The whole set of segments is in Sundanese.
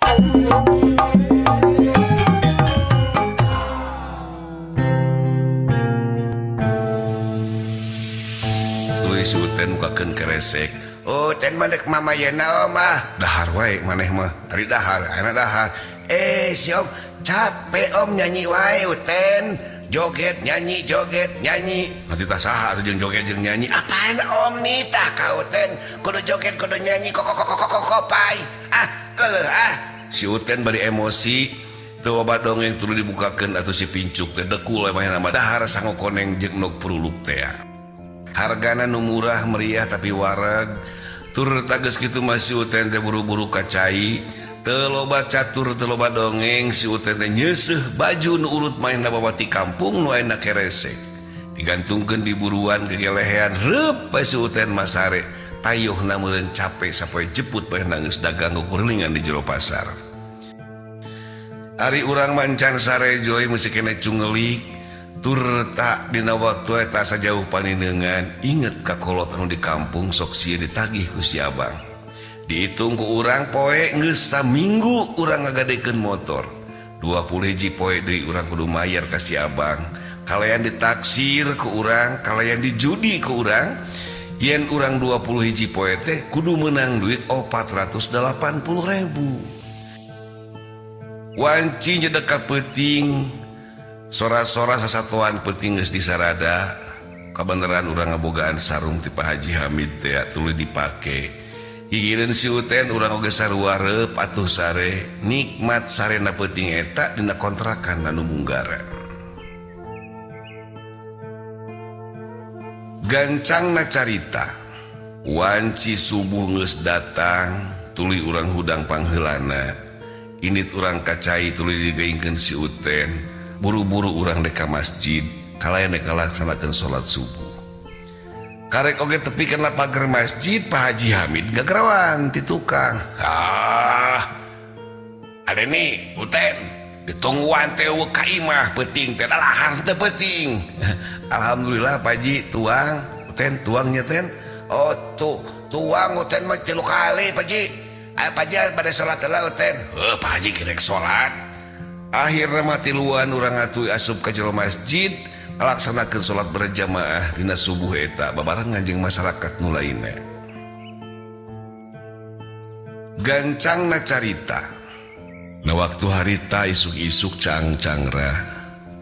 Tuluy si Uten mukakeun keresek. Oh, ten mah dek mamayena om ah. Dahar wae maneh mah. Tadi dahar, ayeuna dahar. Eh, si om capek om nyanyi wae Uten. Joget nyanyi, joget nyanyi. Nanti tah saha atuh jeung joget jeung nyanyi. Apaan om nitah ka Uten? Kudu joget kudu nyanyi kok kok kok kok kopai. Ah, geuleuh ah. Si Uten bari emosi. Teu loba dongeng tuluy dibukakeun atuh si pincuk teh dekul we manehna mah dahar sango koneng jeung endog puruluk teh. Hargana nu murah meriah tapi wareg. Tur tages kitu mah si Uten teh buru-buru ka cai. Teu loba catur teu loba dongeng si Uten teh nyeuseuh baju nu urut manehna bawa ti kampung nu ayeuna keresek. Digantungkeun di buruan gegelehean reup bae si Uten mah sare. Tayuhna meureun cape sapoe jeput manehna geus dagang kukurilingan di jero pasar. Ari urang mancan sare joy meusi keneh cungelik. Tur tak dina waktu eta sajauh paninengan inget ka kolot anu di kampung sok sieun ditagih ku si abang. Dihitung ku urang poe geus saminggu urang ngagadekeun motor. 20 hiji poe deui urang kudu mayar ka si abang. Kalayan ditaksir ku urang, kalayan dijudi ku urang. Yen urang 20 hiji poe teh kudu meunang duit 480.000. Wanci nyedek ka peuting. Sora-sora sasatoan peuting geus disarada. Kabeneran urang ngabogaan sarung ti Pak Haji Hamid teh tuluy dipake. Gigireun si Uten urang oge sarua reup atuh sare. Nikmat sarena peuting eta dina kontrakan anu munggara. Gancangna carita. Wanci subuh geus datang tuluy urang hudang pangheulana. Indit urang ka cai tuluy digeingkeun si Uten. Buru-buru urang dek ka masjid kalayan dek ngalaksanakeun salat subuh. Karek oge tepi kana pagar masjid Pak Haji Hamid gagerawan ti tukang. Ah, ada nih Uten ditungguan teh eueuh ka imah peuting teh dalahar teh peuting. Alhamdulillah Pak Haji tuang Uten tuangnya ten. Oh tuh tuang Uten mah 3 kali Pak Haji. Ayo Pak Haji bade salat heula Uten. Heuh Pak Haji kirek salat. Akhirna mah tiluan urang atuh asup ka jero masjid ngalaksanakeun salat berjamaah dina subuh eta babarengan jeung masyarakat nu lainna. Gancangna carita. Na waktu harita isuk-isuk cang-cangrah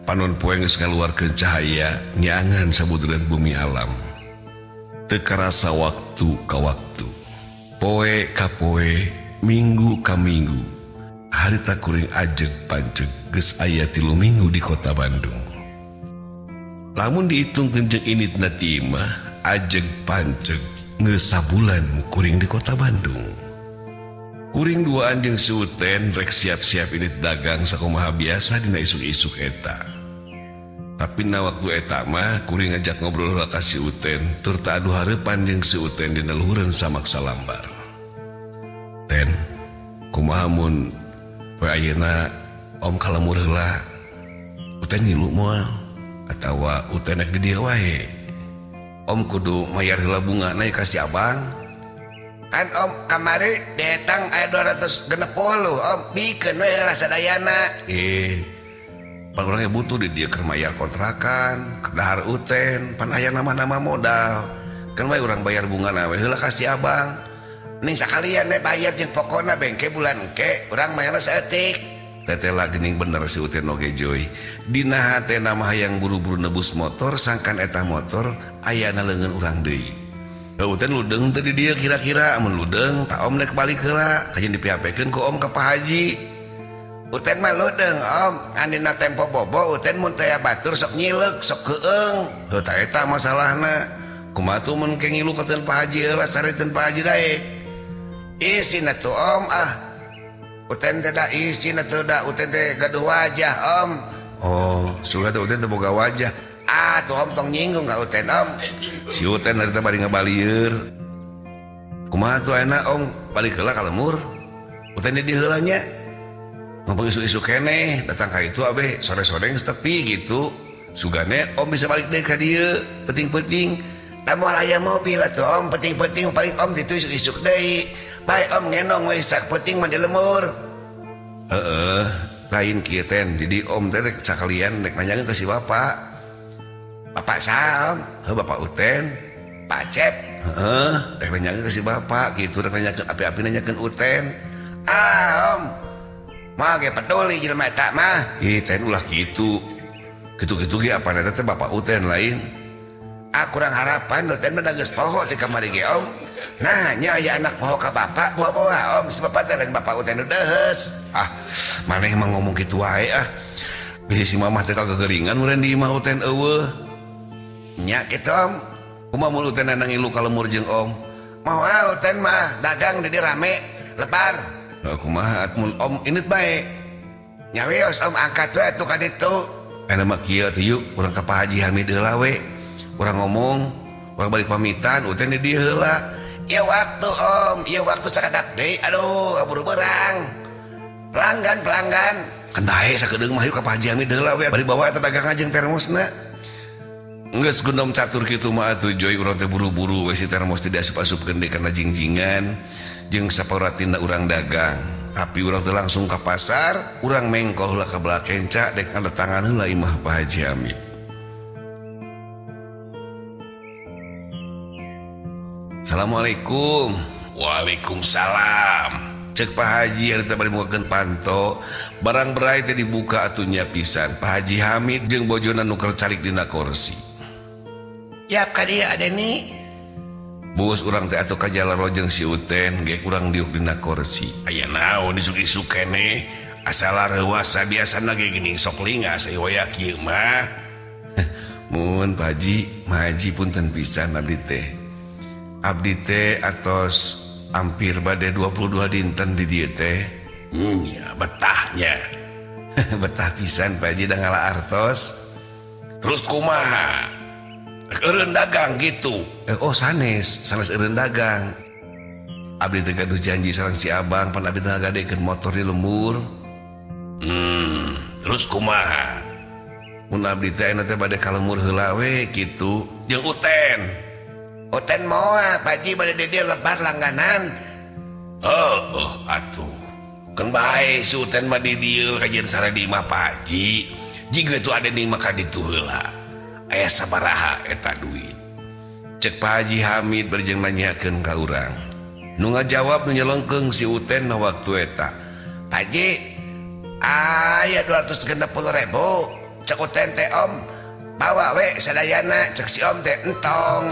panon poe geus ngaluarkeun cahaya nyangan sabudereun bumi alam. Teu karasa waktu ka waktu, poe ka poe, minggu ka minggu. Harita kuring ajeg panceg geus aya 3 minggu di kota Bandung. Lamun dihitung jeung initna ti imah, ajeg panceg geus sabulan kuring di kota Bandung. Kuring duaan jeung si Uten rek siap-siap init dagang sakumaha biasa dina isuk-isuk eta. Tapi na waktu eta mah kuring ngajak ngobrol heula ka si Uten tur ta adu hareupan jeung si Uten dina luhureun samak salambar. Ten, kumaha mun poe ayeuna om ka lembur heula? Uten ngilu moal atawa Uten rek di dieu wae? Om kudu mayar heula bungana ka si abang. Kan om kamari datang aya 260 om bikeun we heula sadayana. Pan urang ge butuh di dieu keur mayar kontrakan, keur dahar Uten, pan aya nama-nama modal. Kan wae urang bayar bungana we heula ka si abang. Ning sakalian we bayar jeung pokona bengke bulan engke urang mayarna saeutik. Tetela geuning bener si Uten oge joy. Dina hatena mah hayang buru-buru nebus motor sangkan eta motor ayana leungeun urang deui. Heuh Uten ludeung teu di dieu kira-kira amun ludeung ta om rek balik heula kajeun dipiapekeun ku om ka Pak Haji. Uten mah ludeung om ngan dina tempo bobo Uten mun teu aya batur sok nyileuk sok keueung. Heuh ta eta masalahna. Kumaha tuh mun ke ngilu ka Pak Haji heula sariteun Pak Haji daek. Isin atuh om ah. Uten teh da isin atuh da Uten teh gaduh wajah om. Oh, sudah teh Uten teh boga wajah. Ah, tuh om tong nyinggung ka Uten om. Si Uten harita bari ngabalieur. Kumaha tuh ayeuna om balik heula ka lemur. Uten di heula nya. Ngomong isu-isu keneh datang ka itu abeh sore-sore geus tepi gitu. Sugane om bisa balik deui ka dieu peuting-peuting. Da moal aya mobil atuh om peuting-peuting paling om ditu isuk-isuk deui. Bae om ngendong we sak peuting mah di lemur. Heeh, lain kieu Ten. Jadi Om teh rek sakalian rek nanyakeun ke si Bapak. Bapak saha Om? Heuh Bapak Uten. Pak Cep. Heeh, rek nanyakeun ke si Bapak kitu rek nanyakeun api-api nanyakeun Uten. Ah Om. Mah ge peduli jelema eta mah. Ih Ten ulah kitu. Kitu-kitu ge apa eta teh Bapak Uten lain. Ah kurang harapan Uten mah geus poho ti kamari ge Om. Nah nya aya anak poho ka bapak bawa-bawa Om si bapak teh lain Bapak Uten nu deuheus. Ah maneh mah ngomong kitu wae ah. Bisi si mamah teh kagegeringan meureun di imah Uten eueuh. Nya kitu Om. Kumaha mun Uten ngilu ka lemur jeung Om? Moal Uten mah dagang di rame lebar. Kumaha mun Om init bae. Nya wios Om angkat we atuh ka ditu. Aya mah kieu atuh yuk urang ka Pak Haji Hamid heula we. Urang ngomong, urang balik pamitan Uten di dieu heula. Ieu waktu Om, ieu waktu sakadap deui. Aduh, kaburu berang. Pelanggan-pelanggan. Kan bae sakedeung mah yuk ka Pak Haji Hamid heula we. Bari bawa eta dagang jeung termosna. Geus gundom catur kitu mah atuh Joy urang teh buru-buru we si termos teh diasup-asupkeun deui kana jingjingan jeung saparatina urang dagang. Tapi urang teh langsung ka pasar, urang mengkol heula ka belah kenca dek ngadatangan heula imah Pak Haji Hamid. Assalamualaikum. Waalaikumsalam. Cek Pak Haji harita bari mukakeun panto, barang berai teh dibuka atuh nya pisan. Pak Haji Hamid jeung bojona nu keur calik dina kursi. Yap ka dieu Adeni. Bus urang teh atuh ka jalaro jeung si Uten ge urang diuk dina kursi. Aya naon isuk-isuk keneh? Asal reuas biasana ge geuning sok lingas aya waya kieu mah. Mun Pak Haji, Ma Haji punten pisan abdi teh. Abdi teh atos hampir bade 22 dinten di dieu teh. Ya betahnya. Betah pisan Pak Haji da ngala artos. Terus kumaha? Eureun dagang gitu. Oh sanes, sanes eureun dagang. Abdi teh gaduh janji sareng si Abang pan abdi teh ngagadekeun motor di lembur. Terus kumaha? Mun abdi teh ayeuna teh bade ka lembur heula we kitu jeung Uten. Uten moal Pak Haji bade di dieu lebar langganan. Oh, atuh. Keun bae si Uten mah di dieu kajian sare di imah Pak Haji. Jiga itu ada di imah ka ditu heula. Aya sabaraha eta duit. Cek Pak Haji Hamid bari jeung nanyakeun ka urang. Nu ngajawab nu nyelengkeung si Uten na waktu eta. Pak Haji, aya 260.000. Cek Uten teh Om, bawa we sadayana. Cek si Om teh entong.